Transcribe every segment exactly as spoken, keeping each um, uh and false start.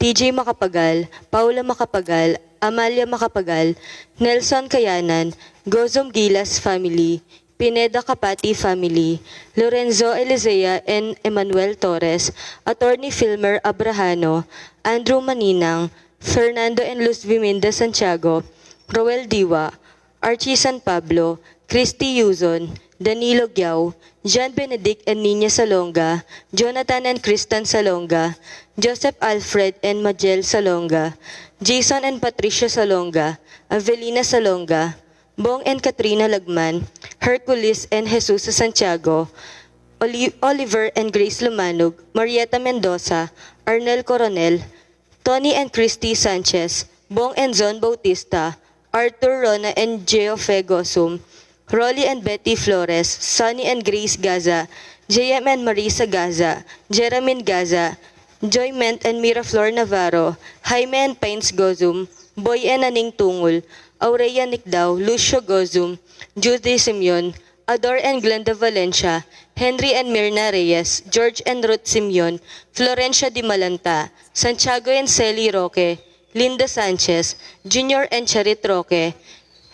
T J Macapagal, Paula Macapagal, Amalia Macapagal, Nelson Kayanan, Gozum Gilas family, Pineda Capati family, Lorenzo Elizea and Emmanuel Torres, Attorney Filmer Abrahano, Andrew Maninang, Fernando and Luz Viminda Santiago, Roel Diwa, Archie San Pablo, Christy Yuzon, Danilo Giao, John Benedict and Nina Salonga, Jonathan and Kristan Salonga, Joseph Alfred and Majel Salonga, Jason and Patricia Salonga, Avelina Salonga, Bong and Katrina Lagman, Hercules and Jesus Santiago, Oli-, Oliver and Grace Lumanog, Marieta Mendoza, Arnel Coronel, Tony and Christy Sanchez, Bong and Zon Bautista, Arthur, Rona and Geofe Gosum, Rolly and Betty Flores, Sonny and Grace Gaza, J M and Marisa Gaza, Jeramin Gaza, Joyment and Miraflor Navarro, Jaime and Pines Gozum, Boy and Aning Tungul, Aurea Nicdao, Lucio Gozum, Judy Simeon, Ador and Glenda Valencia, Henry and Mirna Reyes, George and Ruth Simeon, Florencia Di Malanta, Santiago and Sally Roque, Linda Sanchez, Junior and Charit Roque,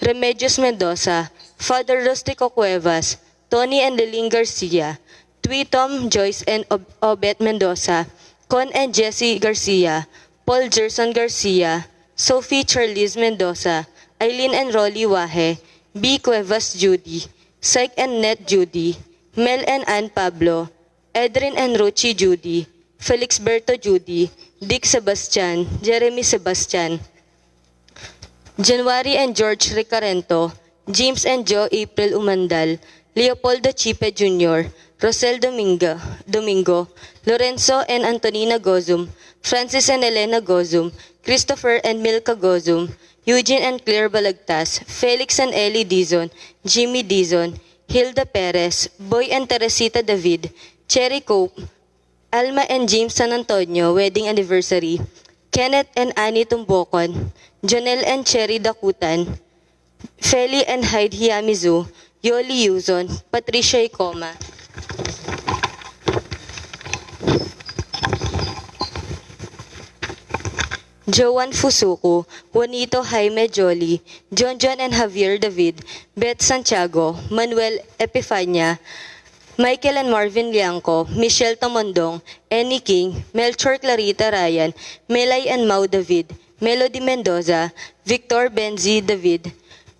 Remedios Mendoza, Father Rustico Cuevas, Tony and Liling Garcia, Twi Tom, Joyce and Ob-, Obet Mendoza, Con and Jesse Garcia, Paul Gerson Garcia, Sophie Charlize Mendoza, Eileen and Rolly Wahe, B Cuevas Judy, Syke and Net Judy, Mel and Ann Pablo, Edrin and Ruchi Judy, Felixberto Judy, Dick Sebastian, Jeremy Sebastian, January and George Ricarento, James and Joe April Umandal, Leopoldo Chipe Junior, Rosel Domingo, Domingo, Lorenzo and Antonina Gozum, Francis and Elena Gozum, Christopher and Milka Gozum, Eugene and Claire Balagtas, Felix and Ellie Dizon, Jimmy Dizon, Hilda Perez, Boy and Teresita David, Cherry Cope, Alma and James San Antonio, wedding anniversary, Kenneth and Annie Tumbocon, Jonel and Cherry Dacutan, Feli and Hyde Hiamizu, Yoli Yuzon, Patricia Icoma, Joan Fusuku, Juanito Jaime Jolly, John John and Javier David, Beth Santiago, Manuel Epifania, Michael and Marvin Liangco, Michelle Tamondong, Annie King, Melchor Clarita Ryan, Melay and Mau David, Melody Mendoza, Victor Benzi David,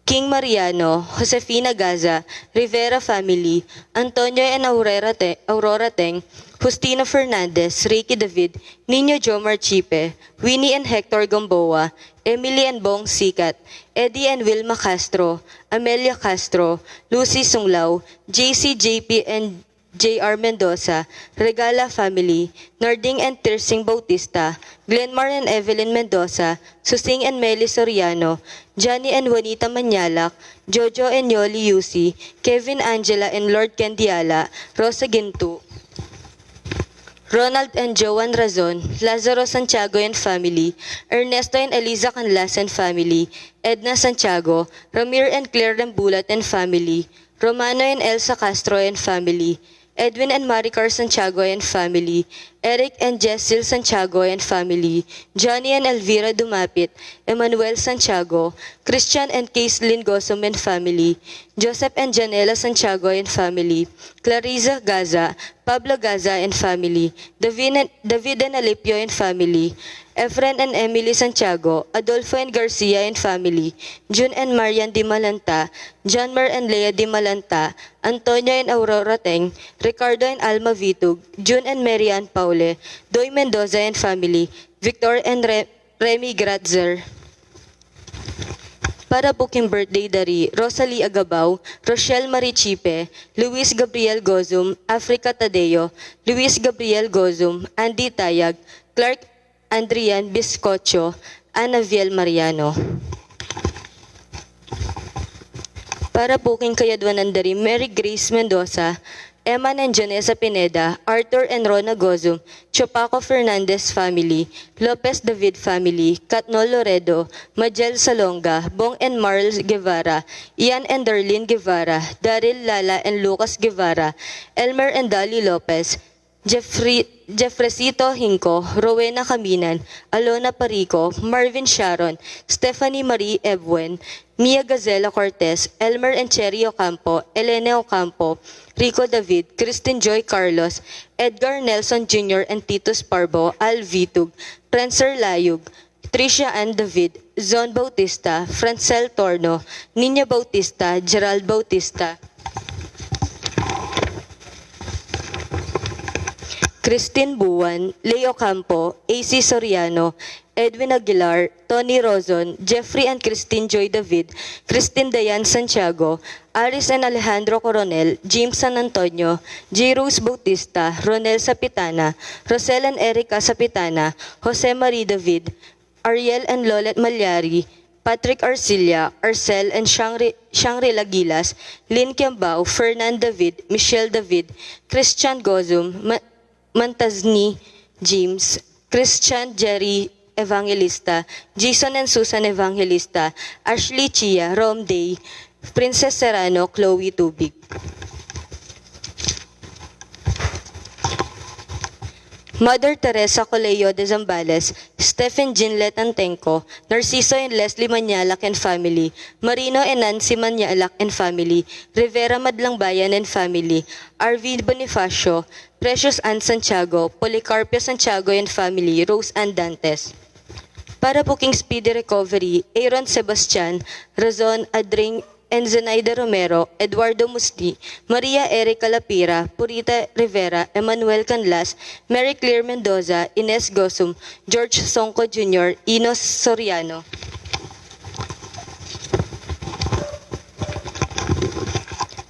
King Mariano, Josefina Gaza, Rivera family, Antonio and Aurora Te-, Aurora Teng, Justino Fernandez, Ricky David, Nino Jomar Chipe, Winnie and Hector Gamboa, Emily and Bong Sikat, Eddie and Wilma Castro, Amelia Castro, Lucy Sunglao, J C, J P and J R Mendoza, Regala family, Narding and Tirsing Bautista, Glenmar and Evelyn Mendoza, Susing and Meli Soriano, Johnny and Juanita Manyalak, Jojo and Yoli Yusi, Kevin, Angela and Lord Candiala, Rosa Gintu, Ronald and Joan Razon, Lazaro Santiago and family, Ernesto and Eliza Canlas and family, Edna Santiago, Ramir and Claire Rembulat and family, Romano and Elsa Castro and family, Edwin and Maricar Santiago and family, Eric and Jessil Santiago and family, Johnny and Elvira Dumapit, Emmanuel Santiago, Christian and Caislin Gozum and family, Joseph and Janela Santiago and family, Clarissa Gaza, Pablo Gaza and family, David and, David and Alipio and family, Efren and Emily Santiago, Adolfo and Garcia and family, Jun and Marian Di Malanta, Janmer and Lea Di Malanta, Antonio and Aurora Teng, Ricardo and Alma Vitug, Jun and Mary Ann Paule, Doy Mendoza and family, Victor and Re-, Remy Gratzer. Para buking birthday dari, Rosalie Agabao, Rochelle Marie Chipe, Luis Gabriel Gozum, Africa Tadeo, Luis Gabriel Gozum, Andy Tayag, Clark Andrian Biscocho, Ana Viel Mariano. Para buking kayadwanan dari, Mary Grace Mendoza, Eman and Janessa Pineda, Arthur and Rona Gozum, Chopaco Fernandez family, Lopez David family, Katnol Loredo, Majel Salonga, Bong and Marl Guevara, Ian and Darlene Guevara, Daryl, Lala and Lucas Guevara, Elmer and Dali Lopez, Jeffrey, Jeffresito Hinco, Rowena Caminan, Alona Parico, Marvin Sharon, Stephanie Marie Ebuen, Mia Gazela Cortez, Elmer and Cherry Ocampo, Elene Ocampo, Rico David, Christine Joy Carlos, Edgar Nelson Junior and Titus Parbo, Al Vitug, Prenser Layug, Tricia Ann David, Zon Bautista, Francel Torno, Nina Bautista, Gerald Bautista, Christine Buan, Leo Campo, A C Soriano, Edwin Aguilar, Tony Rozon, Jeffrey and Christine Joy David, Christine Dayan Santiago, Aris and Alejandro Coronel, James San Antonio, J Rose Bautista, Ronel Sapitana, Rosel and Erica Sapitana, Jose Marie David, Ariel and Lolet Malyari, Patrick Arcilla, Arcel and Shangri, Shangri-La Gilas, Lynn Kiambao, Fernan David, Michelle David, Christian Gozum, Ma-, Mantazni James, Christian Jerry Evangelista, Jason and Susan Evangelista, Ashley Chia, Rom Day, Princess Serrano, Chloe Tubig. Mother Teresa Colegio de Zambales, Stephen Ginlet Antenco, Narciso and Leslie Mañalac and family, Marino and Nancy Mañalac and family, Rivera Madlangbayan and family, R V Bonifacio, Precious Ann Santiago, Policarpio Santiago and family, Rose Ann Dantes. Para pu king speedy recovery, Aaron Sebastian, Razon Adring, Enzenaida Romero, Eduardo Musti, Maria Erica Lapira, Purita Rivera, Emmanuel Canlas, Mary Claire Mendoza, Ines Gosum, George Songco Junior, Enos Soriano.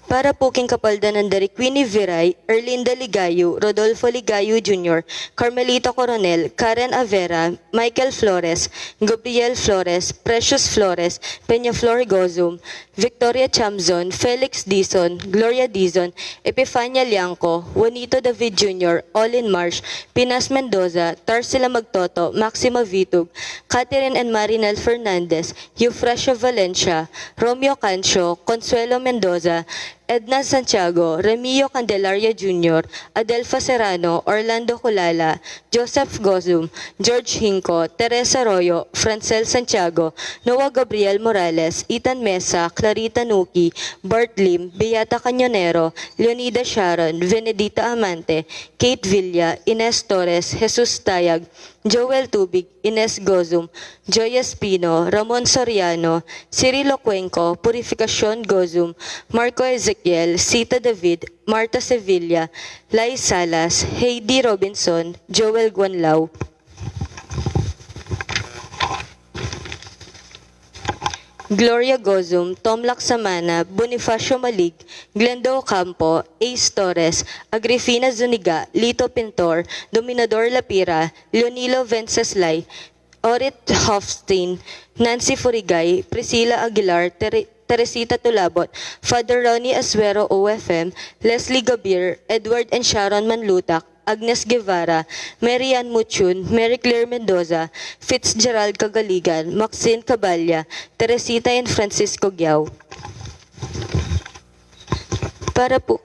Para pu king kapaldanan da ri Queenie Viray, Erlinda Ligayu, Rodolfo Ligayu Junior, Carmelita Coronel, Karen Avera, Michael Flores, Gabriel Flores, Precious Flores, Peña Flor Gozum, Victoria Chamzon, Felix Dizon, Gloria Dizon, Epifania Liangco, Juanito David Junior, Olin Marsh, Pinas Mendoza, Tarsila Magtoto, Maxima Vitug, Catherine and Marinel Fernandez, Eufrasia Valencia, Romeo Cancio, Consuelo Mendoza, Edna Santiago, Remio Candelaria Junior, Adelfa Serrano, Orlando Culala, Joseph Gozum, George Hinco, Teresa Arroyo, Francel Santiago, Noah Gabriel Morales, Ethan Mesa, Clarita Nuki, Bart Lim, Beata Cañonero, Leonida Sharon, Venedita Amante, Kate Villa, Ines Torres, Jesus Tayag, Joel Tubig, Ines Gozum, Joy Espino, Ramon Soriano, Cirilo Cuenco, Purificacion Gozum, Marco Ezequiel, Sita David, Marta Sevilla, Lai Salas, Heidi Robinson, Joel Guanlao, Gloria Gozum, Tom Laksamana, Bonifacio Malig, Glenda Ocampo, Ace Torres, Agrifina Zuniga, Lito Pintor, Dominador Lapira, Leonilo Venceslay, Orit Hofstein, Nancy Furigay, Priscilla Aguilar, Tere-, Teresita Tulabot, Father Ronnie Asuero O F M, Leslie Gabir, Edward and Sharon Manlutak, Agnes Guevara, Mary Ann Muchun, Mary Claire Mendoza, Fitzgerald Cagaligan, Maxine Caballa, Teresita and Francisco Guiao. Para pu,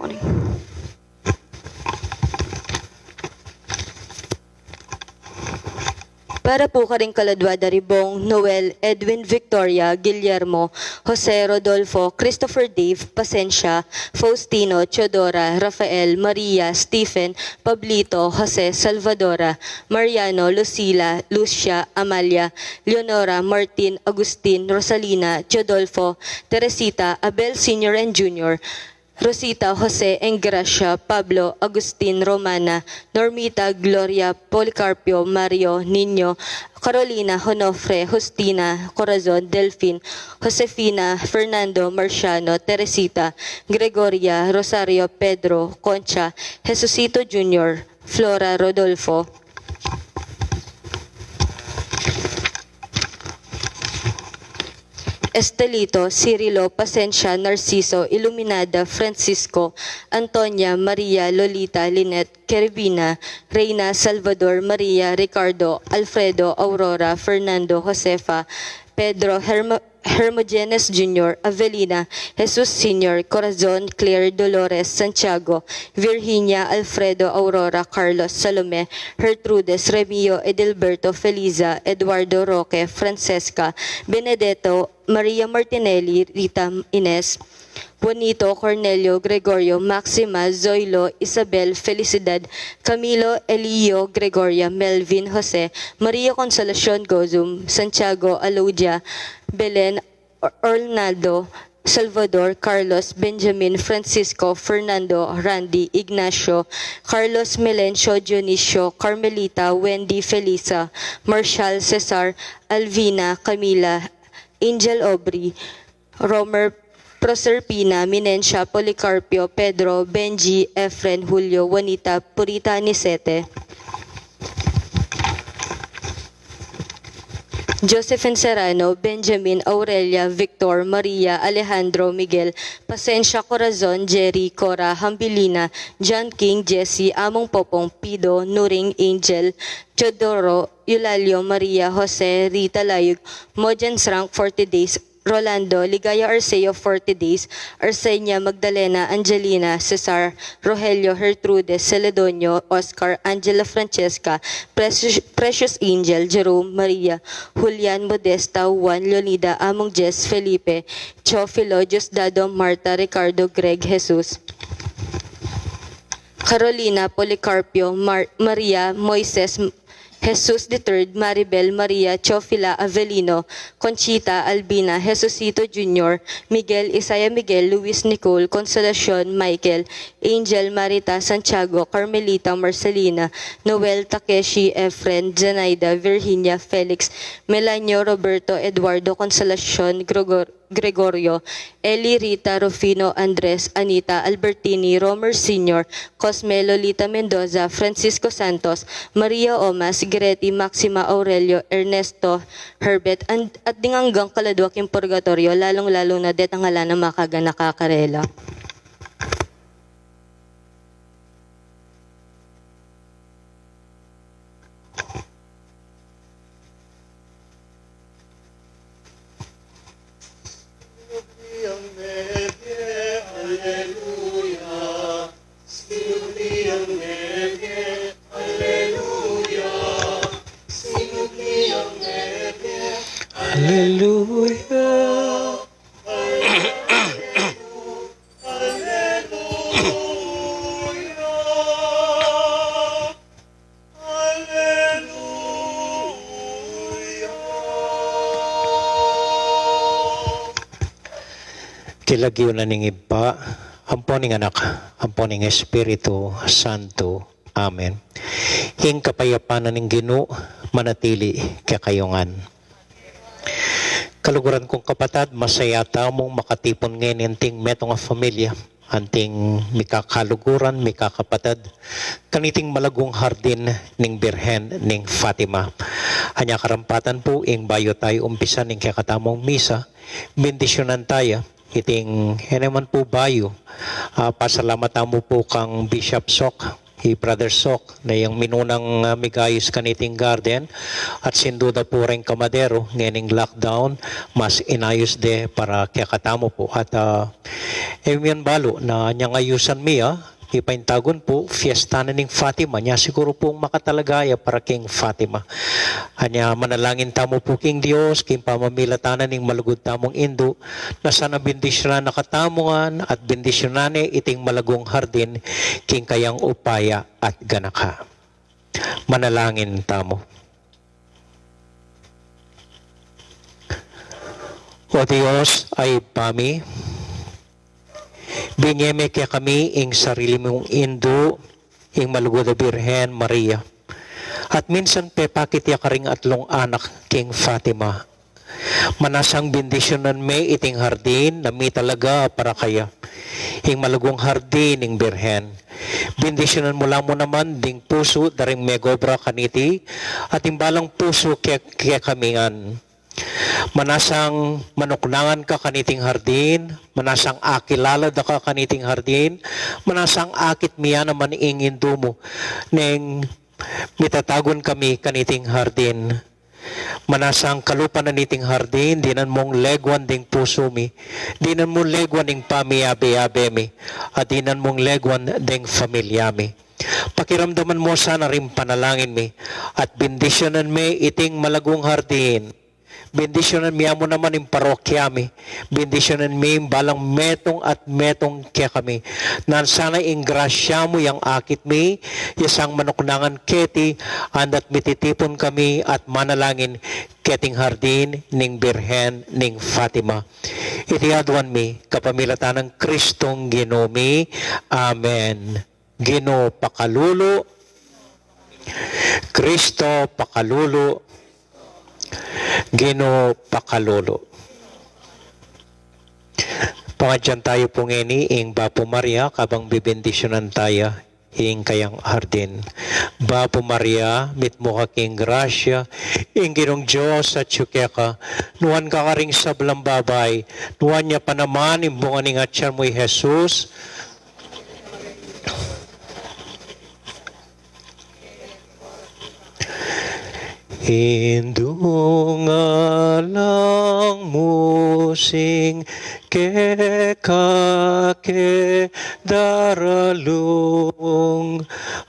para pu karing kaladua da ri Bong, Noel, Edwin, Victoria, Guillermo, Jose, Rodolfo, Christopher, Dave, Pasensia, Faustino, Teodora, Rafael, Maria, Stephen, Pablito, Jose, Salvadora, Mariano, Lucila, Lucia, Amalia, Leonora, Martin, Agustin, Rosalina, Teodolfo, Teresita, Abel Senior and Junior, Rosita, Jose, Engracia, Pablo, Agustin, Romana, Normita, Gloria, Policarpio, Mario, Niño, Carolina, Onofre, Justina, Corazon, Delfin, Josefina, Fernando, Marciano, Teresita, Gregoria, Rosario, Pedro, Concha, Jesucito Junior, Flora, Rodolfo, Estelito, Cirilo, Pasensia, Narciso, Iluminada, Francisco, Antonia, Maria, Lolita, Lynette, Kerubina, Reina, Salvador, Maria, Ricardo, Alfredo, Aurora, Fernando, Josefa, Pedro, Herma-, Hermogenes Junior, Avelina, Jesus Senior, Corazon, Claire, Dolores, Santiago, Virginia, Alfredo, Aurora, Carlos, Salome, Gertrudes, Remio, Edilberto, Felisa, Eduardo, Roque, Francesca, Benedetto, Maria Martinelli, Rita, Ines, Juanito, Cornelio, Gregorio, Maxima, Zoilo, Isabel, Felicidad, Camilo, Elio, Gregoria, Melvin, Jose, Maria Consolacion, Gozum, Santiago, Alodia, Belen, Or-, Ornaldo, Salvador, Carlos, Benjamin, Francisco, Fernando, Randy, Ignacio, Carlos, Melencio, Dionisio, Carmelita, Wendy, Felisa, Marshall, Cesar, Alvina, Camila, Angel, Aubrey, Romer, Proserpina, Minencia, Policarpio, Pedro, Benji, Efren, Julio, Juanita, Purita, Anicete, Josephine, Serrano, Benjamin, Aurelia, Victor, Maria, Alejandro, Miguel, Pasencia, Corazon, Jerry, Cora, Hambilina, John King, Jesse, Among Popong, Pido, Nuring, Angel, Teodoro, Eulalio, Maria, Jose, Rita, Layug, Mojen, Srank, forty days, Rolando, Ligaya, Arceo, forty days, Arsenia, Magdalena, Angelina, Cesar, Rogelio, Gertrudes, Celedonio, Oscar, Angela, Francesca, Precious, Precious Angel, Jerome, Maria, Julian, Modesta, Juan, Leonida, Among Jess, Felipe, Teofilo, Diosdado, Marta, Ricardo, Greg, Jesus, Carolina, Policarpio, Mar-, Maria, Moises, Jesus the third, Maribel, Maria, Teofila, Avelino, Conchita, Albina, Jesucito Junior, Miguel, Isaiah, Miguel, Luis, Nicole, Consolacion, Michael, Angel, Marita, Santiago, Carmelita, Marcelina, Noel, Takeshi, Efren, Zenaida, Virginia, Felix, Melanio, Roberto, Eduardo, Consolacion, Gregor-, Gregorio, Eli, Rita, Rufino, Andres, Anita, Albertini, Romer Senior, Cosme, Lolita Mendoza, Francisco Santos, Maria Omas, Greti, Maxima, Aurelio, Ernesto, Herbert, and, at ding anggang kaladwa king purgatoryo, lalung-lalu na detang ala nang makaganaka karela. Aleluya. Aleluya. King lagyu na ning Ibpa, ampo ning Anak, ampo ning Espiritu Santo. Amen. Ing kapayapan na ning Ginu manatili kekayu ngan. Kaluguran kung kapatad, masaya tamung makatipun ngeni anting metung a familia, anting mikakaluguran, mikakapatad, kaniting malagung hardin ning Birhen ning Fatima. Anya karampatan pu, ing bayu tayu umpisan ing kekatamung misa, bendisyunan taya iting, e naman pu bayu. Ah, pasalamat tamu pu kang Bishop Sok, i Brother Sok, na yang minunang, ah, migayus kaniting garden, at sin duda pu reng kamadero, ngening lockdown, mas inayus de para kekatamu pu. At, ah, e mi yan balu na nyang ayusan mi, ah, ipaintagun pu, fiesta na ning Fatima, nya siguru pu makatalaga ya para king Fatima. Anya manalangin tamu pu king Dios, king pamamilatan na ning malugud tamung Indu, na sana bendisyunan na katamu ngan at bendisyunan ne iting malagung hardin king kayang upaya at ganaka. Manalangin tamu. O Dios, a Ibpa mi, binye me kekami ing sarili mung Indu, ing malugud a Birhen Maria. At minsan pepakit ya karing atlung anak king Fatima. Manasang bendisyunan me iting hardin na mitalaga para kaya, ing malagung hardin ning Birhen. Bendisyunan mu la mu naman ding pusu da ring megobra kaniti, at ing balang pusu ke, kekami ngan. Manasang manuknangan ka kaniting hardin, manasang akilala da ka kaniting hardin, manasang akit mi ya naman ing Indu mu, neng mitatagun kami kaniting hardin. Manasang kalupa na niting hardin, dinan mung leguan ding pusu mi, dinan mung leguan ding pamiyabe-yabe mi, at dinan mung leguan ding familia mi. Pakiramdaman mu sana ring panalangin mi, at bendisyunan mi iting malagung hardin. Bendisyunan mi mu naman ing parokya mi. Bendisyunan mi ing balang metung at metung kekami. Nanu sana ing grasya mu yang akit mi, ya sang manuknangan keti, andat mititipun kami at manalangin keting hardin ning Birhen ning Fatima. Iti aduan mi, kapamilatan nang Kristong Ginu mi. Amen. Ginu pakalulu. Kristo pakalulu. Ginu pakalulu. Pangadyan tayu pu ngeni ing Bapu Maria, kabang bibendisyunan taya ing kayang hardin. Bapu Maria, mitmu ka king grasya, ing Ginung Dios atyu keka, nuan ka karing sablang babai, nuan ya pa naman ing bunga ning atyan mu i Jesus. Indu, ngalang mu sing keka ke daralung,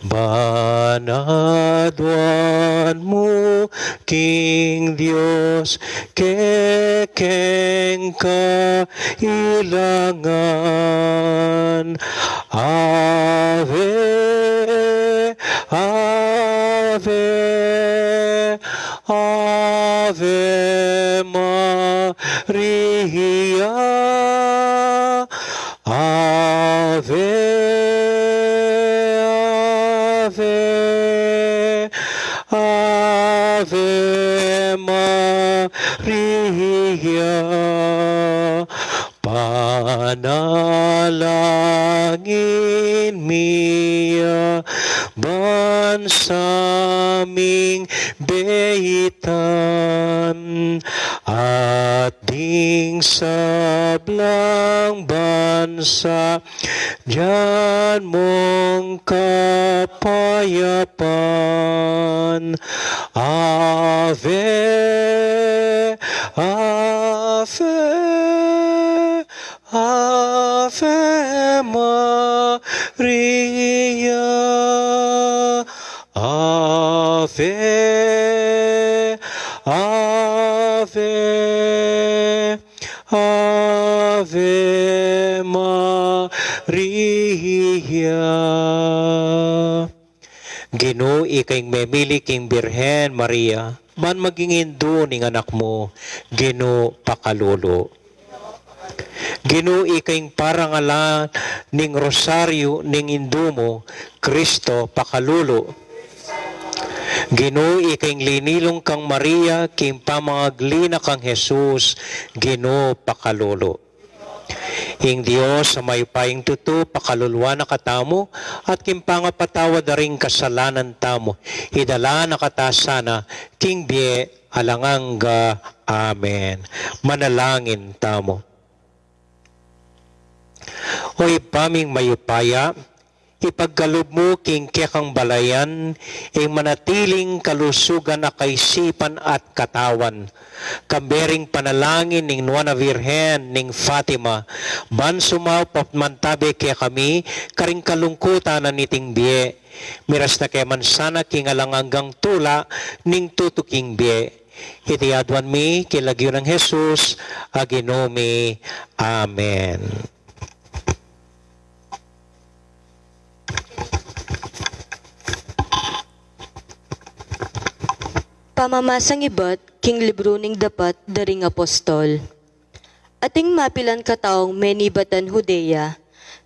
ban aduan mu king Dios kekeng kailangan. Ave, Ave, Ave Maria. Ave, Ave, Ave Maria. Panalangin mi ya ban sa ming beitan at ding sablang bansa, dinan mung kapayapan. Ave, Ave, Ave Maria. Ave, Ave, Ave Maria. Ginu, ika ing memili king Birhen Maria, ban maging indu ning anak mu, Ginu, pakalulu. Ginu, ika ing parangalan ning rosaryu ning indu mu, Kristo, pakalulu. Ginu, ika ing linilung kang Maria king pamangagli na kang Jesus, Ginu, pakalulu. Ing Dios a mayupayang tutu, pakaluluan na katamu, at king pangapatawad da ring kasalanan tamu, idala na kata sana king bie alang angga. Amen. Manalangin tamu. O Ibpa ming mayupaya, ipagkalub mu king kekang balayan ing manatiling kalusugan a kaisipan at katawan, kambe ring panalangin ning Nuan a Birhen ning Fatima, ban sumaup at mantabe kekami karing kalungkutan na niting bie. Miras na ke man sana king alang anggang tula ning tutuking bie. Iti aduan mi king lagyu nang Jesus a Ginu mi. Amen. Pamamasang ibat king libru ning Dapat da ring Apostol. Ating mapilan kataung menibatan Judea,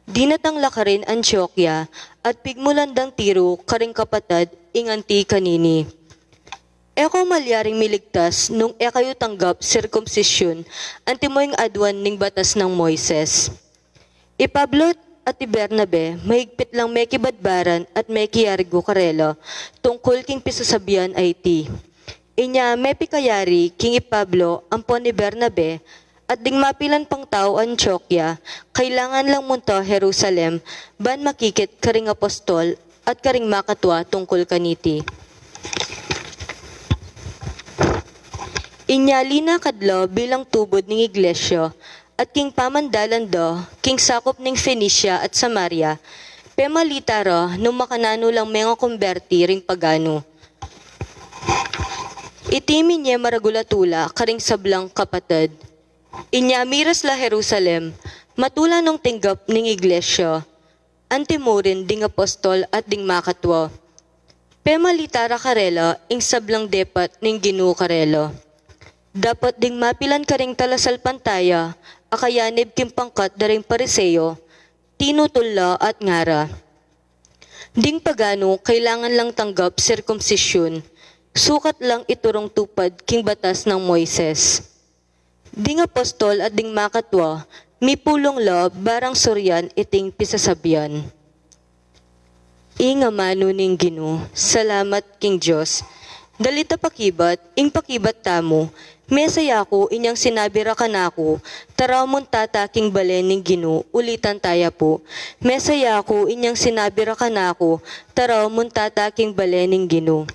dinatang la karin Antioquia, at pigmulan dang tiru karing kapatad ing anti kanini. E ko malyaring miligtas nung e kayu tanggap sirkumsisyun antimo ing aduan ning batas nang Moises. I Pablo at i Bernabe, mahigpit lang mekibadbaran at mekiyarigu karela tungkul king pisasabian a iti. Inya mepikayari king i Pablo ampon i Bernabe, at ding mapilan pang tau Antioquia, kailangan lang munta Jerusalem, ban makikit karing apostol at karing makatua tungkul kaniti. Inya linakad la bilang tubud ning iglesia, at king pamandalan da king sakup ning Fenicia at Samaria, pemalita ra nung makananu lang mengakumberti ring paganu. Iti minye maragul a tula karing sablang kapatad. Inya miras la Jerusalem, matula nung tinggap ning iglesia, antimurin ding apostol at ding makatwa. Pemalita ra karela ing sablang depat ning Ginu karela. Dapot ding mapilan karing talasalpantaya a kayanib king pangkat da ring Pariseo, tinutul la at ngara, "Ding paganu kailangan lang tanggap sirkumsisyun, sukat lang iturung tupad king batas nang Moises." Ding apostol at ding makatwa, mipulung la barang surian iting pisasabian. Ing amanu ning Ginu. Salamat king Dios. Dalit a pakibat, ing pakibat tamu, mesa ya ku inyang sinabi ra kanaku, "Tara, munta ta king bale ning Ginu." Ulitan taya pu. Mesa ya ku inyang sinabi ra kanaku, "Tara, munta ta king bale ning Ginu."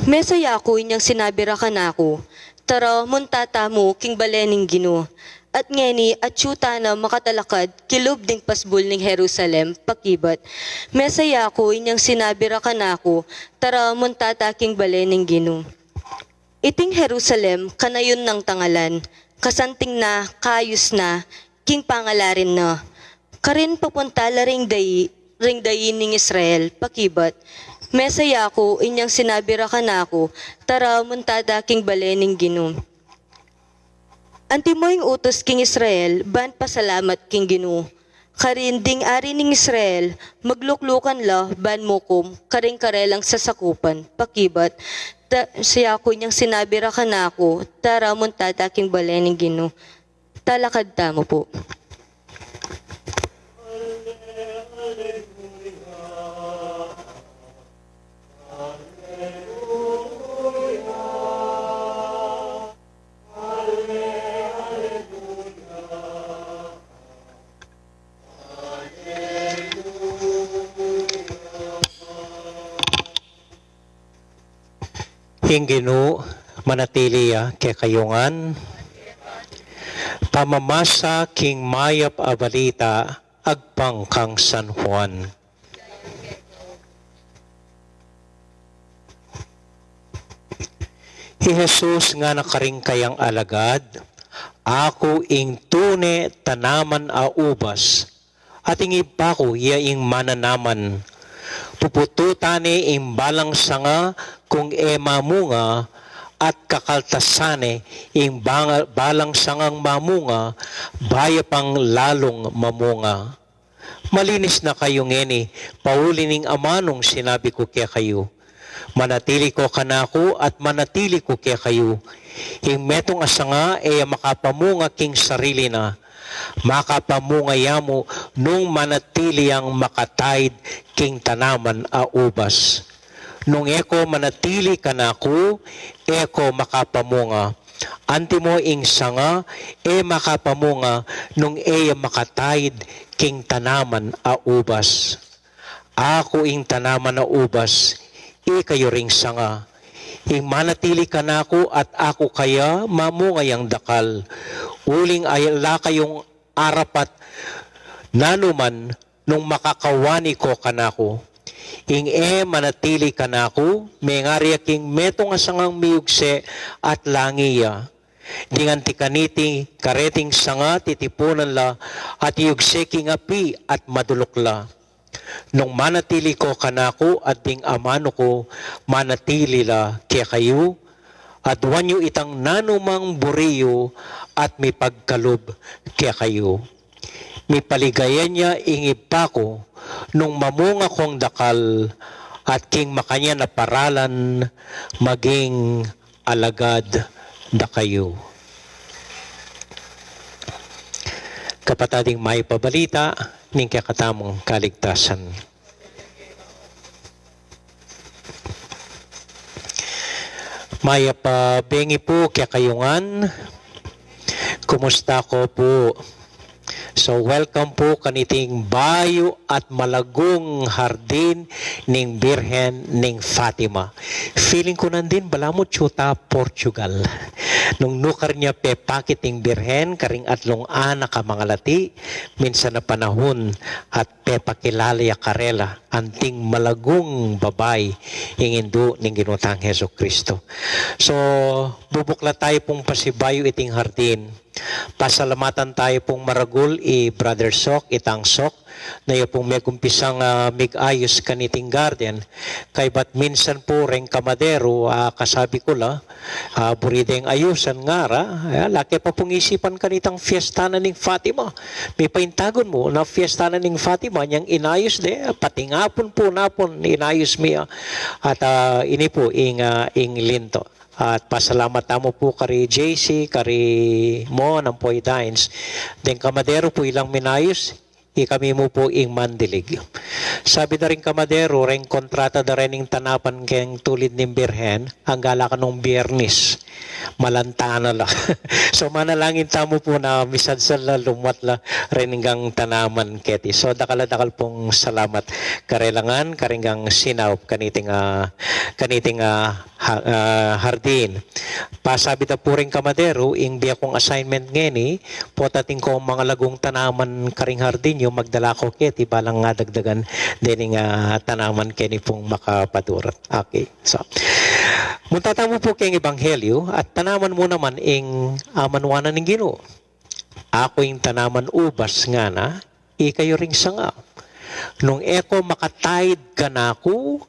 Mesa ya ku inyang sinabi ra kanaku, "Tara, munta tamu king bale ning Ginu." At ngeni, atyu tana makatalakad kilub ding pasbul ning Jerusalem, pakibat. Mesa ya ku inyang sinabi ra kanaku, "Tara, munta ta king bale ning Ginu." Iting Jerusalem, kanayun nang tangalan, kasanting na, kayus na, king pangalarin na. Karin papunta la ring dai, ring dai ning Israel, pakibat. Mesa ya ku inyang sinabi ra kanaku, "Tara, munta ta king bale ning Ginu." Antimo ing utus king Israel, ban pasalamat king Ginu. Karin ding ari ning Israel, magluklukan la, ban mukum karing karelang sasakupan, pakibat. Ta, mesa ya ku inyang sinabi ra kanaku, "Tara, munta ta king bale ning Ginu." Talakad tamu pu. Ing Ginu manatili ya kekayu ngan. Pamamasa king mayap a balita agpang kang San Juan. I Jesus ngana karing kayang alagad, "Aku ing tune tanaman a ubas, at ing Ibpa ku ya ing mananaman. Pupututan ne ing balang sanga kung e mamunga, at kakaltasan ne ing banga-, balang sangang mamunga, baya pang lalung mamunga." Malinis na kayu ngeni, pauli ning amanung sinabi ku kekayu. Manatili ko kanaku at manatili ku kekayu. Ing metung a sanga e ya makapamunga king sarili na. Makapamunga ya mu nung manatili yang makataid king tanaman a ubas. Nung e ko manatili kanaku, e ko makapamunga. Antimo ing sanga e makapamunga nung e ya makataid king tanaman a ubas. Aku ing tanaman a ubas, ikayu ring sanga. Ing manatili kanaku at aku kaya, mamunga yang dakal. Uling ala kayung arapat nanuman nung makakawani ko kanaku. Ing e manatili kanaku, mengari ya king metung a sangang miyugse at langi ya. Ding anti kaniti, kareting sanga titipunan la at iyugse king api at maduluk la. Nung manatili ko kanaku at ding amanu ku manatili la kekayu, aduan yu itang nanumang buri yu at mipagkalub kekayu. Mipaligayan ya ing Ibpa ku nung mamunga kong dakal at king makanyan a paralan maging alagad da kayu. Kapatad, ing mayap a balita ning kekatamung kaligtasan. Mayap a bengi pu kekayu ngan. Kumusta ko pu? So, welcome pu kaniting bayu at malagung hardin ning Birhen ning Fatima. Feeling ku nandin balamu Chuta, Portugal. Nung nukar ya pepakit ing Birhen karing atlung anak a mangalati, minsan a panahun at pepakilala ya karela anting malagung babai, ing Indu ning Ginu tang Jesucristo. So, bubuklat tayu pung pasibayu iting hardin. Pasalamatan tayu pung maragul i Brother Sok, i Tang Sok, na ya pung megumpisang, ah, mig-ayus kaniting garden. Kaybat minsan pu reng kamaderu, ah, kasabi ku la, ah, buri deng ayusan ngara, eh, lake pa pung isipan kanitang fiesta na ning Fatima. Mipaintagun mu na fiesta na ning Fatima, nyang inayus de, pati ngapun pu napun inayus mi, ah, at, ah, ini pu ing, ah, ing linto. At pasalamat tamu pu kari J C, kari Mon, ampo i Dines. Deng kamaderu pu ilang minayus, ikami mu pu ing mandilig. Sabi da ring kamaderu, reng kontrata da rening tanaman keng tulid ning Birhen, angga la kanung Biernis. Malanta na la. So, manalangin tamu pu na misadsal la, lumwat la rening tanaman keti. So, dakal a dakal pung salamat. Karela ngan, karing sinaup kaniting, ah, kaniting, ah, ha-, ah, hardin. Pasabi da pu reng kamaderu, ing bie kung assignment ngeni, pota atin kung malagung tanaman karing hardin yu, magdala ko keti, balang ngadagdagan dening, ah, tanaman keni pung makapadurat. Okay, so. Munta tamu pu keng Ebanghelyu, at tanaman mu naman ing amanuan na ning Ginu. Aku ing tanaman ubas ngana, ikayu ring sanga. Nung e ko makataid kanaku,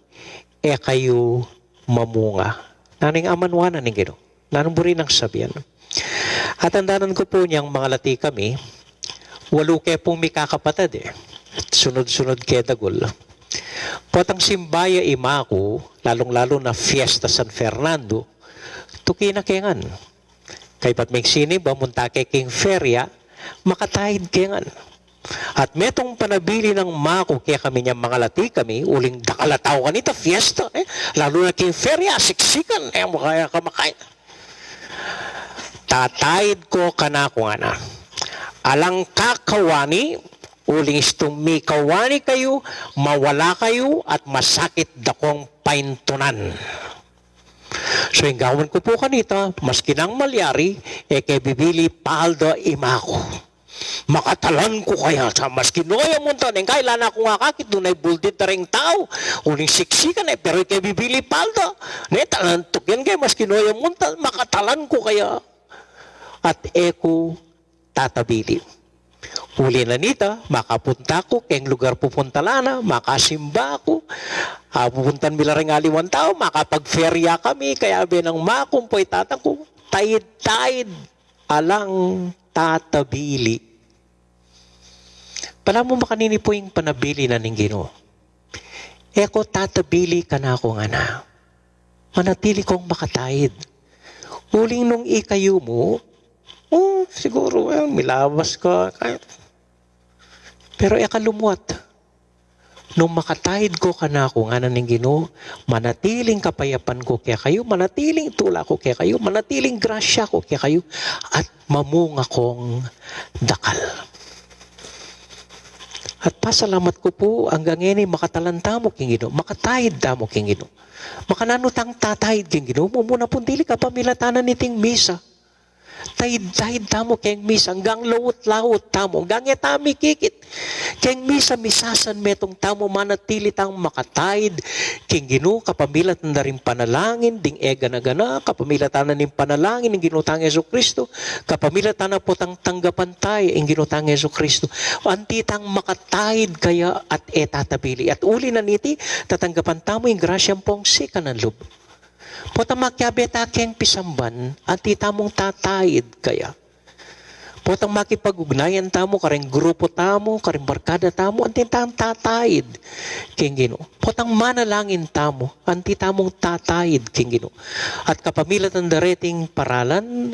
e kayu mamunga. Nanu ing amanuan na ning Ginu? Nanung buri nang sabian? Atandanan ku pu nyang mangalati kami, walu ke pung mikakapatad e. Sunud-sunud ke dagul. Potang simba ya i maku, lalung-lalu na fiesta San Fernando, tuki na ke ngan. Kaybat meng sinimba, munta ke king feria, makataid ke ngan. At metung panabili nang maku kekami nyang mangalati kami, uling dakal a tau kanita, fiesta, e. Lalu na king feria, siksikan, e, makaya ka makain. Tataid ko kanaku ngana. Alang kakawani, uling istung mikawani kayu, mawala kayu, at masakit da kung paintunan. So, ing gawan ku pu kanita, maski nang malyari, e ke bibili palda i maku. Makatalan ku kaya sa, maski noya munta, neng kaila na kung akakit, dunay buldit da reng tau, uling siksikan e, pero e ke bibili palda. Ne, talan tukin ke, maski noya munta, makatalan ku kaya. At e ku tatabili. Uli na nita, makapunta ku keng lugar pupuntalan na, makasimba ku, a, pupuntan mi la reng aliwang tau, makapagferya kami, kayabe nang maku, ampo i tatang ku, taid-taid, alang tatabili. Balamu makanini pu ing panabili na ning Ginu. E ko tatabili kanaku ngana. Manatili kong makataid. Uling nung ikayu mu, o, siguru, e, milabas ka, kaya, pero e ka lumwat. Nung makataid ko kanaku, ngana ning Ginu, manatiling kapayapan ku kekayu, manatiling tula ku kekayu, manatiling grasya ku kekayu, at mamunga kong dakal. At pasalamat ku pu, anggang ngeni makatalan tamu king Ginu, makataid tamu king Ginu. Makananu tang tataid king Ginu? Mumuna pung dili kapamilatan na niting misa. Taid-taid tamu keng misa, anggang laut-laut tamu, anggang e tamu mikikit. Keng misa, misasan metung tamu, manatili tang makataid king Ginu, kapamilatan da ring panalangin ding e gana-gana, kapamilatan na ning panalangin ning Ginu tang Jesucristo, kapamilatan na potang tanggapan taya ing Ginu tang Jesucristo. Anti tang makataid kaya at e tatabili. At uli na niti, tatanggapan tamu ing grasya ampong sikanan lub. Potang makiabe ta keng pisamban, anti tamung tataid kaya? Potang makipag-ugnayan tamu karing grupu tamu, karing barkada tamu, anti tang tataid king Ginu? Potang manalangin tamu, anti tamung tataid king Ginu? At kapamilatan da reting paralan,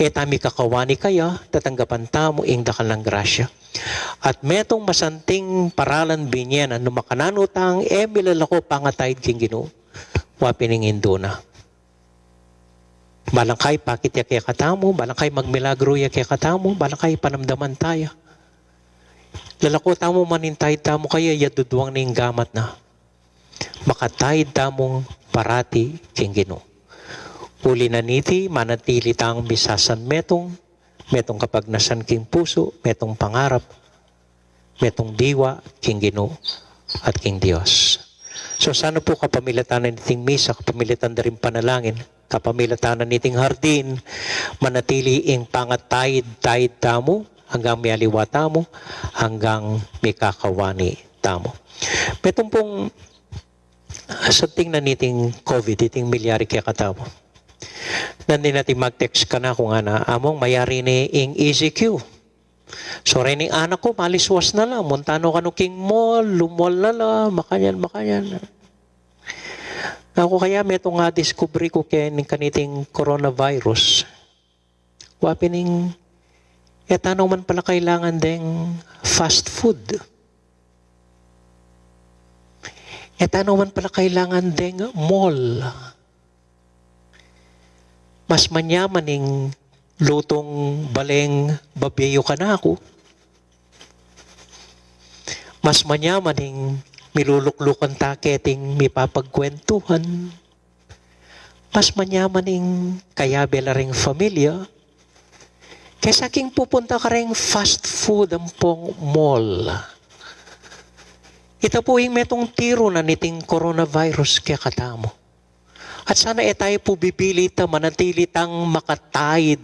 e tamu mikakawani kaya, tatanggapan tamu ing dakal nang grasya. At metung masanting paralan binye na, nung makananu tang e milalako pangataid king Ginu, wa pin ing Indu na. Balang ka ipakit ya kekatamu, balang ka magmilagru ya kekatamu, balang ka panamdaman taya. Lalako tamu man ing taid tamu kaya, ya duduang ning gamat na. Makataid tamung parati king Ginu. Uli na niti, manatili tang misasanmetung, metung kapagnasan king pusu, metung pangarap, metung diwa king Ginu at king Dios. So, sana pu kapamilatan na niting misa, kapamilatan da ring panalangin, kapamilatan na niting hardin, manatili ing pangataid-taid tamu, anggang mialiwa tamu, anggang mikakawani tamu. Metung pung sabting na niting COVID, iting milyari kekatamu. Nandin atin mag-text kanaku ngana, "Among, mayari ne ing E C Q." So, reni ing anak ku, maliswas na la, munta no kanu king mall, lumall na la, makanyan, makanyan. Aku kaya metung a diskubre ku keng kaniting coronavirus. Wa pin ing, e ta no man pala kailangan deng fast food. E ta no man pala kailangan deng mall. Mas manyaman ing lutung baleng babiyu kanaku. Mas manyaman ing miluluklukan ta keting mipapagkwentuhan. Mas manyaman ing kayabe la ring familia kesa king pupunta kareng fast food ampong mall. Ita pu ing metung tiru na niting coronavirus kekatamu. At sana e tamu pu bibilit a manatili tang makataid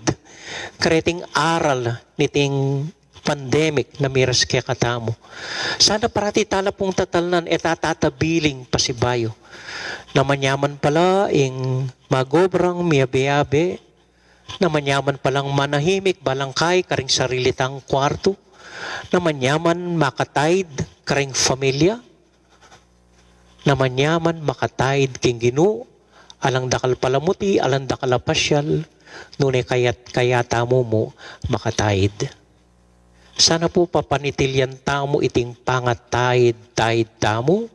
kareting aral niting pandemic na miras kekatamu. Sana parati tala pung tatalnan e ta tatabiling pasibayu. Na manyaman pala ing magobrang miyabe-yabe, na manyaman palang manahimik balangkay karing sarili tang kuartu, na manyaman makataid karing familia, na manyaman makataid king Ginu, alang dakal palamuti, alang dakal a pasyal, nune kayat, kaya tamu mu makataid. Sana pu papanitilyan tamu iting pangataid-taid tamu,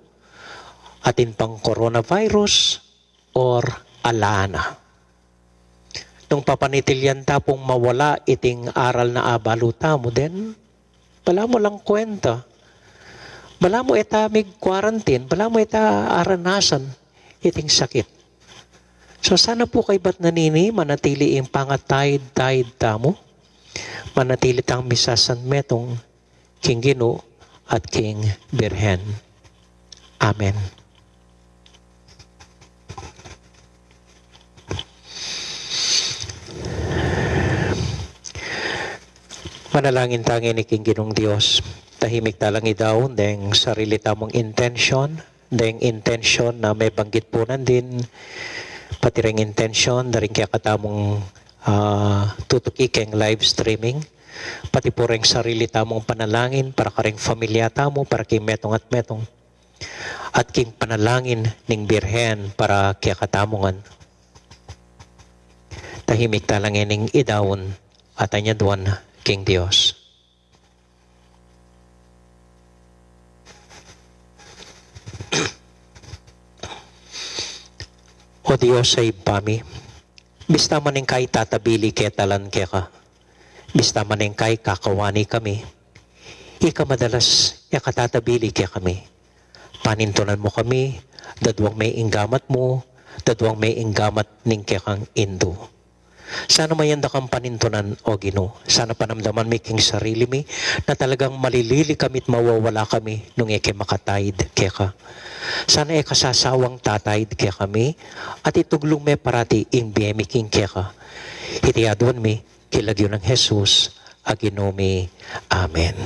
atin pang coronavirus, or ala na. Nung papanitilyan ta pung mawala iting aral na abalu tamu, den, balamu alang kwenta. Balamu e ta mig-quarantine, balamu e ta aranasan iting sakit. So sana pu kaybat na nini, manatili ing pangataid-taid tamu, manatili tang misasanmetung king Ginu at king Birhen. Amen. Manalangin ta ngeni king Ginung Dios. Tahimik ta lang idaun deng sarili tamung intensyon, deng intensyon na mebanggit pu nandin, pati reng intensyon da ring kekatamung, ah, tutuki keng live streaming, pati pu reng sarili tamung panalangin para kareng familia tamu, para king metung at metung, at king panalangin ning Birhen para kekatamu ngan. Tahimik ta lang ngening idaun at anyaduan king Dios. O Dios a Ibpa mi, bista man ing kaitatabili ketalan keka, bista man ing kaikakawani kami, ika madalas e ka tatabili kekami. Panintunan mu kami, daduang me ing gamat mu, daduang me ing gamat ning kekang Indu. Sana mayan da kang panintunan, O Ginu. Sana panamdaman mi king sarili mi na talagang malilili kami't mawawala kami nung e ke makataid keka. Sana e ka sasawang tataid kekami at ituglung me parati ing bie mi king keka. Iti aduan mi king lagyu nang Jesus a Ginu mi. Amen.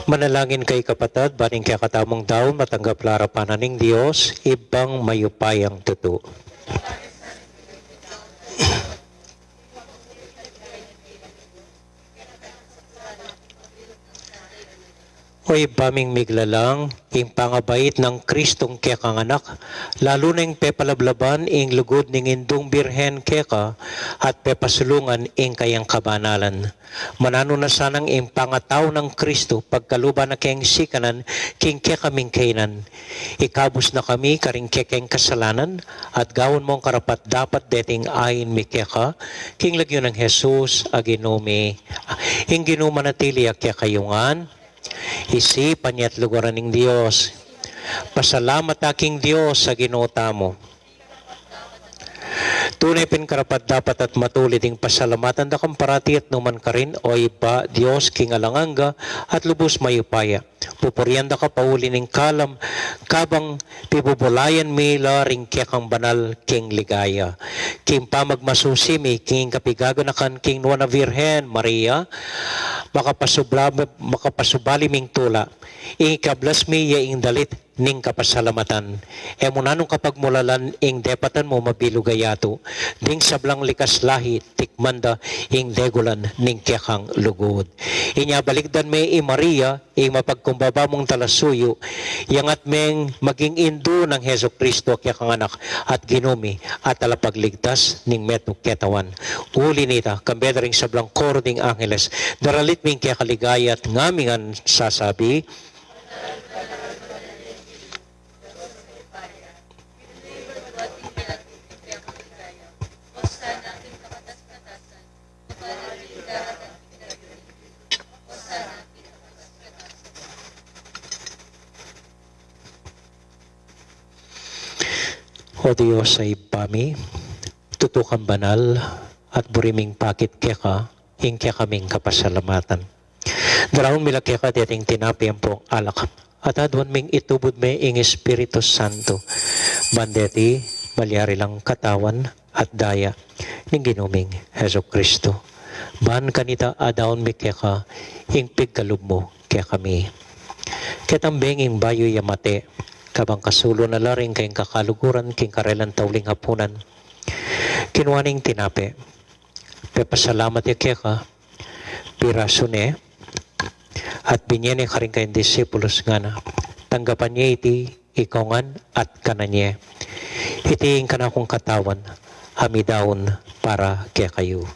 Manalangin kayu, kapatad, ban ing kekatamung daun matanggap la arapan na ning Dios, Ibpang mayupayang tutu. O Ibpa ming miglalang, ing pangabait nang Kristong kekang Anak, lalu na ing pepalablaban ing lugud ning Indung Birhen keka at pepasulungan ing kayang kabanalan. Mananu na sanang ing pangatau nang Kristo pagkaluban na keng sikanan king kekaming kainan. Ikabus na kami karing kekeng kasalanan at gawan mong karapat-dapat deting ain mi keka, king lagyu nang Jesus a Ginu mi. Ing Ginu manatili ya kekayu ngan. Isipan ye at luguran ning Dios. Pasalamat ta king Dios a Ginu tamu. Tune pin karapat-dapat at matulid ing pasalamatan da kang parati at nukarin man, O Ibpa, Dios king alang angga at lubus mayupaya. Pupurian da ka pauli ning kalam, kabang pibubulayan mi la ring kekang banal king ligaya. King pamagmasusi mi king kapigaganakan king Nuan a Virgen Maria, makapasubla-, makapasubali ming tula. Ing ikablas mi ya ing dalit ning kapasalamatan. E mu nanung kapagmulalan ing depatan mu mabilug a yatu. Ding sablang likas lahi, tikman da ing degulan ning kekang lugud. Inya balikdan me i Maria, ing mapagkumbaba mung talasuyu, iyangat meng maging indu nang Jesucristo a kekang Anak at Ginu mi at talapagligtas ning metung ketawan. Uli nita, kambe da ring sablang koro ding angeles, daralit mi ing keka ligaya at ngami ngan sasabi, O Dios a Ibpa mi, tutu kang banal, at buri ming pakit keka ing kekaming kapasalamatan. Daraun mi la keka deting tinape ampong alak, at aduan ming itubud me ing Espiritu Santo, ban deti malyari lang katawan at daya ning Ginu ming Jesucristo. Ban kanita adaun mi keka ing pigkalub mu kekami. Ketang benging bayu ya mate, kabang kasulu na la ring kayang kakaluguran king karelang tauling apunan, kinua ne ing tinape, pepasalamat ya keka, pirasu ne, at binye ne karing kayang disipulus, ngana, tanggapan ye iti, ikayu ngan, at kanan ye. Iti ing kanakung katawan a midaun para kekayu.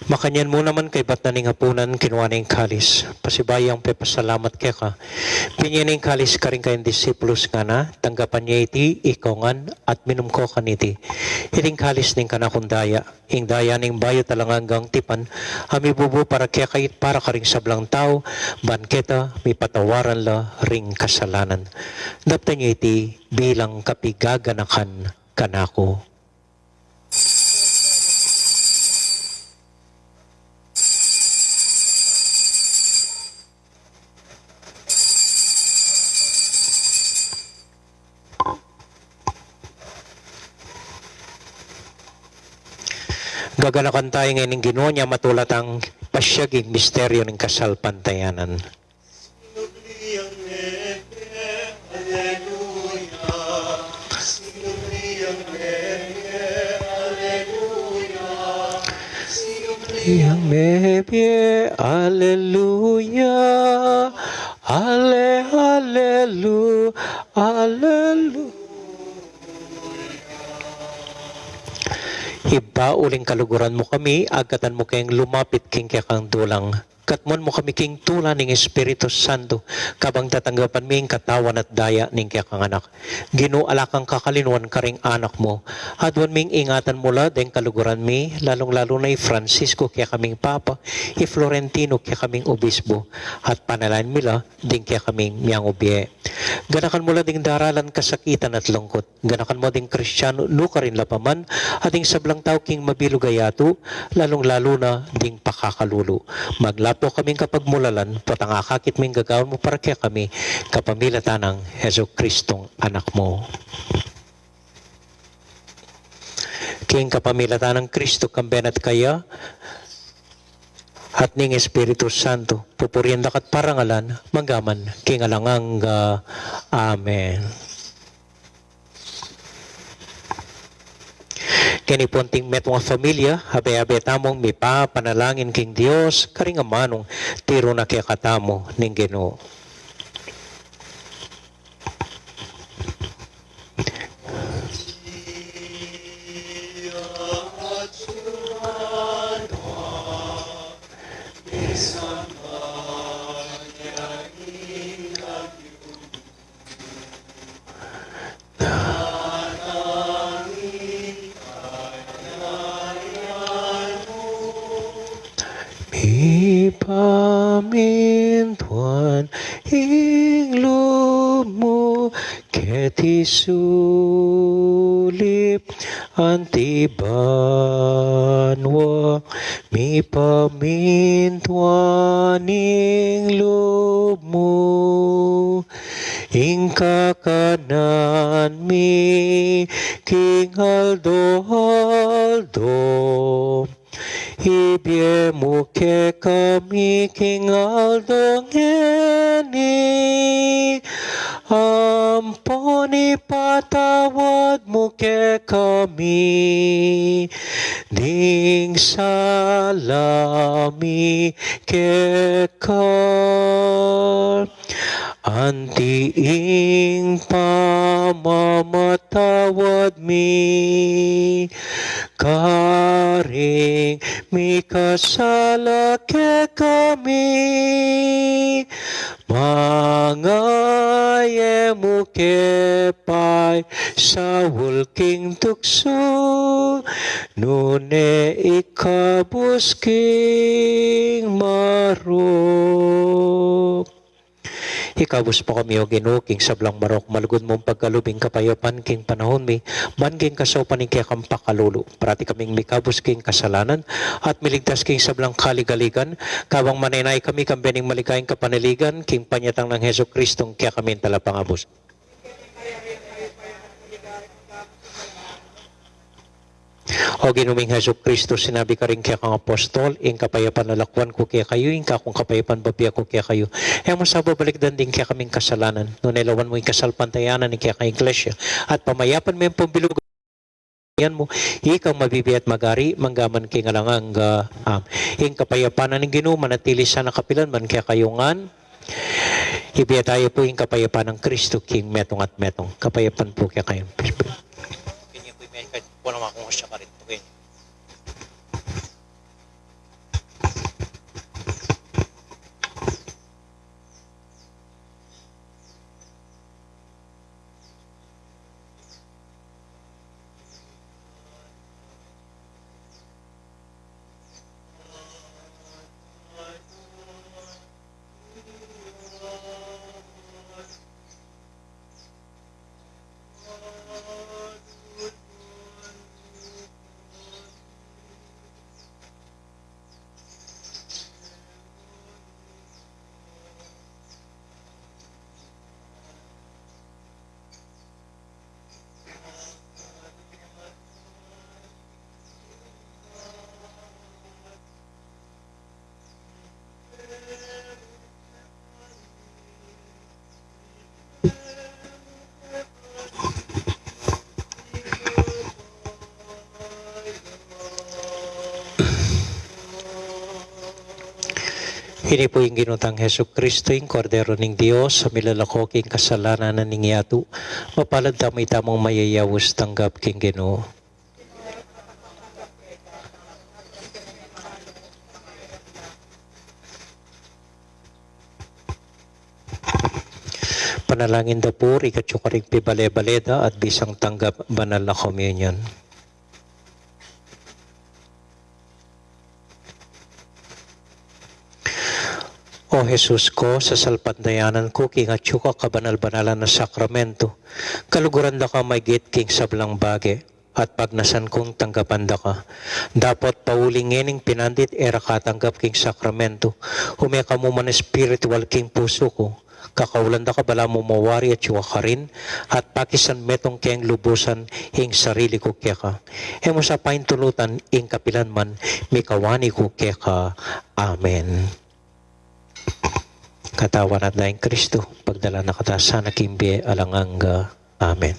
Makanyan mu naman kaybat na ning apunan, kinua ne ing kalis, pasibayu yang pepasalamat keka, binye ne ing kalis karing kayang disipulus, ngana, tanggapan ye iti, ikayu ngan, at minum ko kaniti. Iti ing kalis ning kanakung daya, ing daya ning bayu at alang anggang tipan, a mibubu para kekayu at para karing sablang tau, ban keta mipatawaran la ring kasalanan. Daptan ye iti bilang kapigaganakan kanaku. Gaganakan tamu ngeni ing Ginu, inya matula tang pasiag ing misteryu ning kasalpantayanan. Yang mebie, aleluya, ale, alelu, alelu. Ibpa, uling kaluguran mu kami, agkatan mu keng lumapit king kekang dulang. Katmuan mu kami king tula ning Espiritu Santo, kabang tatanggapan mi ing katawan at daya ning kekang Anak. Ginu, ala kang kakalinuan karing anak mu. Aduan ming ingatan mu la deng kaluguran mi, lalung-lalu na i Francisco kekaming Papa, i Florentino kekaming Obispo, at panalangin mi la ding kekaming miyang ubie. Ganakan mu la ding daralan kasakitan at lungkut. Ganakan mu ding Kristiano nukarin la pa man, at ding sablang tau king mabilug a yatu, lalung-lalu na ding pakakalulu. Maglapo kaming kapagmulalan, potang akakit ming gagawan mu para kekami, kapamilatan nang Jesucristong Anak mu. King kapamilatan nang Kristo, kambe na at kaya, at ning Espiritu Santo, pupurian da ka at parangalan, manggaman king alang angga. Amen. Keni pu anting metung a familia, abe-abe tamung mipapanalangin king Dios, karing amanung tiru na kekatamu ning Ginu. Mipamintuan ing lub mu keti sulip anti banua. Mipamintuan ing lub mu ing kakanan mi king aldo-aldo. Ibie mu kekami king aldo ngeni, ampon ipatawad mu kekami ding sala mi keka, anti ing pamamatawad mi karing mikasala kekami. Manga e mu ke paisaul king tuksu, nune ikabus king marok. Ikabus pu kami, O Ginu, king sablang marok, malugud mung pagkalub ing kapayapan king panaun mi, ban king kasaupan ning kekang pakalulu, parati kaming mikabus king kasalanan, at miligtas king sablang kaligaligan, kabang manenaya kami kambe ning maligayang kapanaligan, king panyatang nang Jesucristong kekaming Talapangabus. O Ginu ming Jesucristo, sinabi karing kekang apostol, ing kapayapan lalakwan ku kekayu, ing kakung kapayapan bibie ku kekayu. E mu sa babalikdan ding kekaming kasalanan, nune lawan mu ing kasalpantayanan ning kekang iglesia, at pamayapan me ing pambilug yan mu, ikang mabibie at magari, manggaman king alang angga. Am. Ing kapayapan ning Ginu manatili sana kapilan man kekayu ngan. Ibie tayu pu ing kapayapan nang Kristo king metung at metung. Kapayapan pu kekayu. Kanya pu ing kahit walang makung siya karin. Okay. Ini pu ing Ginu tang Jesucristo, ing Kordero ning Dios, a milalako king kasalanan ning yatu. Mapalad tamu itamung mayayaus tanggap king Ginu. Panalangin da pu ring ikatyu karing pibale-bale da at bisang tanggap banal a komunyon. O Jesus ko, sasalpantayanan ku king atyu ka kabanal-banalan a sakramento, kaluguran da ka maigit king sablang bage, at pagnasan kung tanggapan da ka. Dapot pauli ngening pinandit e ra katanggap king sakramento, ume ka mu man espiritual king pusu ku, kakaulan da ka balamu mawari atyu ka karin, at pakisan metung keng lubusan ing sarili ku keka. E mu sa paintulutan ing kapilan man mikawani ku keka. Amen. Katawan at Dayang Kristo, pagdala na kata sana king bie alang angga. Amen.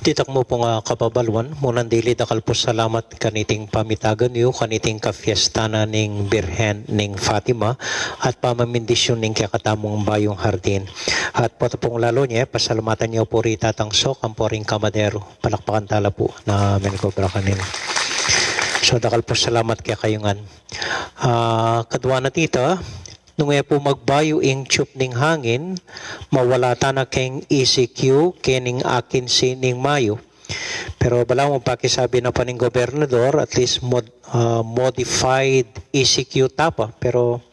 Ditak mu pung, ah, kababaluan, munan dili dakal pu salamat kaniting pamitagan yu, kaniting kafiesta na ning Birhen ning Fatima, at pamamindisyon ning kekatamung bayung hardin. At potopung lalu ne, pasalamatan yu pu ri Tatang Sok, ampo ring kamadero. Palakpakan tala pu. Na amen ko bra kanila. So, dakal pu salamat kekayu ngan. Ah, kadua na tita, nung e pu magbayu ing tiyup ning hangin, mawala tana keng E C Q, kening akin si ning mayu. Pero balamu pakisabi na pa ning gobernador, at least mod-, ah, modified E C Q tapa. Pero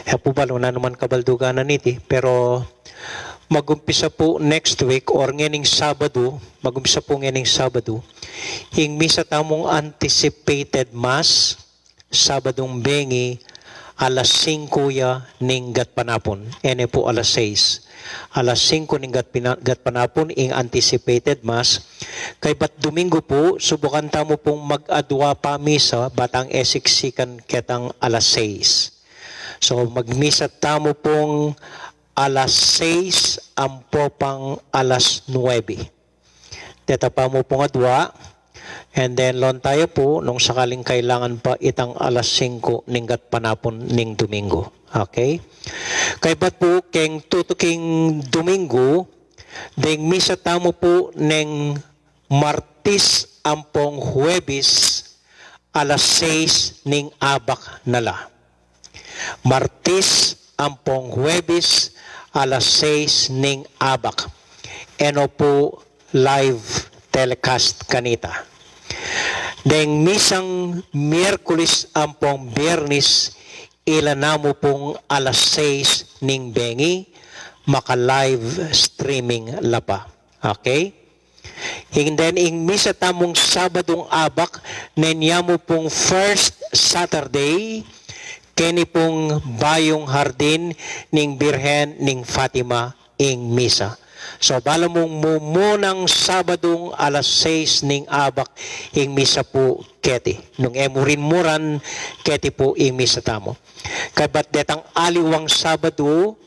e pu balu na naman kabaldugan na niti. Pero magumpisa pu next week or ngening Sabadu, magumpisa pu ngening Sabadu, ing misa tamung anticipated mass, Sabadung bengi, alas singku ya ning gatpanapun. E ne pu alas sais. Alas singku ning gatpina-, gatpanapun ing anticipated mass. Kaybat Domingo pu, subukan tamu pung mag-adua pa misa, ba tang e siksikan ketang alas sais. So, magmisa tamu pung alas sais ampo pang alas nuebe. Deta pa mu pung adua, and then lonta ya pu nung sakaling kailangan pa itang alas singku ning gatpanapun ning Domingo. Okay? Kaybat pu keng tutuking Domingo, deng misa tamu pu neng Martis ampong Huwebes, alas sais ning abak na la. Martis ampong Huwebes, alas sais ning abak. E no pu live telecast kanita. Deng misang Miyerkules ampong Biyernes, ila namu pung alas sais ning bengi, maka-live streaming la pa. Okay? And then, ing misa tamung Sabadung abak, nenya mu pung first Saturday, keni pung bayung hardin ning Birhen ning Fatima ing misa. So, bala mung mumunang Sabadung alas sais ning abak ing misa pu keti. Nung e mu rin muran, keti pu ing misa tamu. Kaybat detang aliwang Sabadu,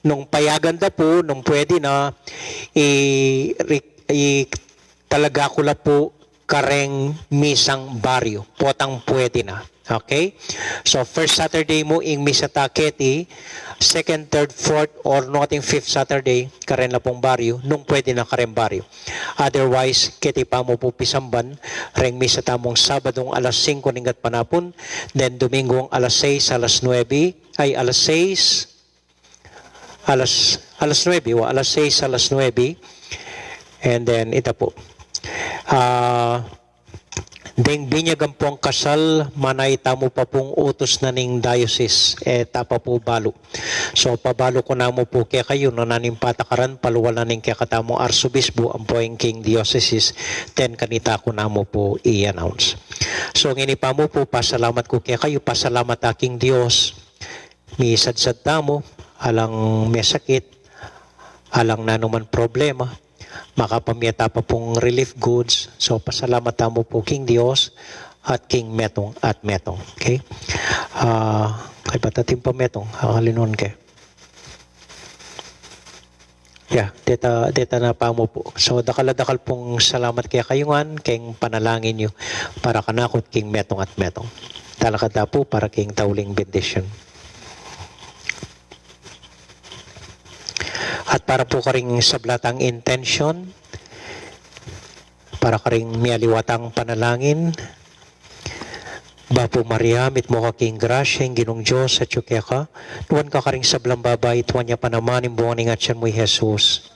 nung payagan da pu, nung pwede na, i, ri-, i, talaga ku la pu kareng misang baryo. Potang pwede na. Okay? So, first Saturday mu ing misa ta keti, second, third, fourth, or no ating fifth Saturday, karen la pung baryo, nung pwede na kareng baryo. Otherwise, keti pa mu pu pisamban, reng misa tamung Sabadung alas singku ning gatpanapun, then Domingong alas sais, alas nuebe, ay, alas sais, alas, alas nuebe, wa, alas sais, alas nuebe. And then, ita pu. Ah, deng binyag ampong kasal, manay tamu pa pung utus na ning diocese, e ta pa pu balu. So, pabalu ku namu pu kekayu, nung nanu ing patakaran, palual na ning kekatamung arsobisbu, ampo ing king diocese, then kanita ku namu pu i-announce. So, ngeni pa mu pu, pasalamat ku kekayu, pasalamat ta king Dios. Misadsad tamu, alang mesakit, alang nanu man problema, makapamie ta pa pung relief goods. So, pasalamat tamu pu king Dios at king metung at metung. Okay? Ah, kaybat atin pa metung, ah, linun ke. Ya, deta, deta na pa mu pu. So, dakal a dakal pung salamat kekayu ngan, keng panalangin yu, para kanaku at king metung at metung. Talakad ta pu, para king tauling bendisyun. At para pu karing sabla tang intensyon, para karing mialiwa tang panalangin, Bapu Maria, mitmu ka king grasya, ing Ginung Dios atyu keka, nuan ka karing sablang babai, at nuan ya pa naman ing bunga ning atyan mu, i Jesus.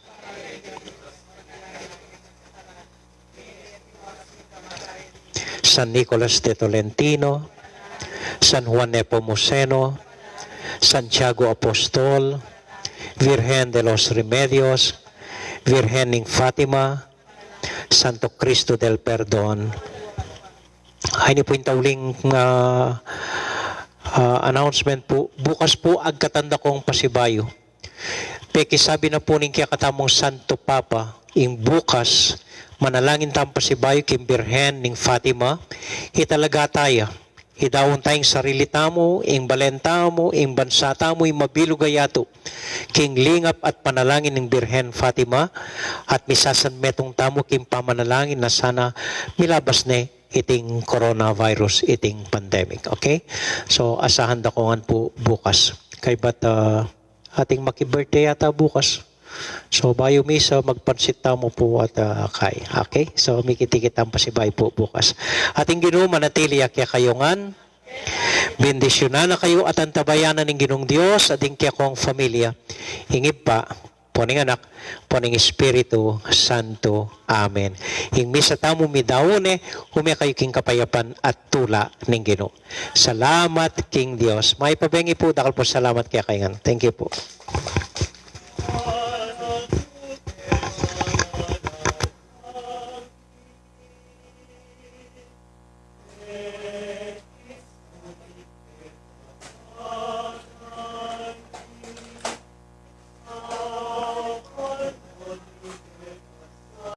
San Nicolas de Tolentino, San Juan Nepomuceno, Santiago Apostol, Virgen de los Remedios, Virgen ning Fatima, Santo Cristo del Perdon. Ay, ini pu ing tauling, ah, ah, announcement pu. Bukas pu, agkatan da kung pasibayu. Pekisabi na pu ning kekatamung Santo Papa, ing bukas, manalangin tang pasibayu king Birhen ning Fatima, italaga ta ya. Idaun ta ing sarili tamu, ing balen tamu, ing bansa tamu, ing mabilug a yatu, king lingap at panalangin ning Birhen Fatima, at misasanmetung tamu king pamanalangin na sana milabas ne iting coronavirus, iting pandemic. Okay? So, asahan da ko ngan pu bukas. Kaybat, ah, ating maki-birthday yata bukas. So, bayu misa, magpansit tamu pu at, ah, kain. Okay? So, mikit-ikit tamu pasibayu pu bukas. At ing Ginu manatili ya kekayu ngan. Bendisyunan na kayu at antabayanan ning Ginung Dios at ing kekong familia. Ing Ibpa, ampo ning Anak, ampo ning Espiritu Santo. Amen. Ing misa tamu midaun ne, ume kayu king kapayapan at tula ning Ginu. Salamat king Dios. Mayap a bengi pu, dakal pung salamat kekayu ngan. Thank you pu.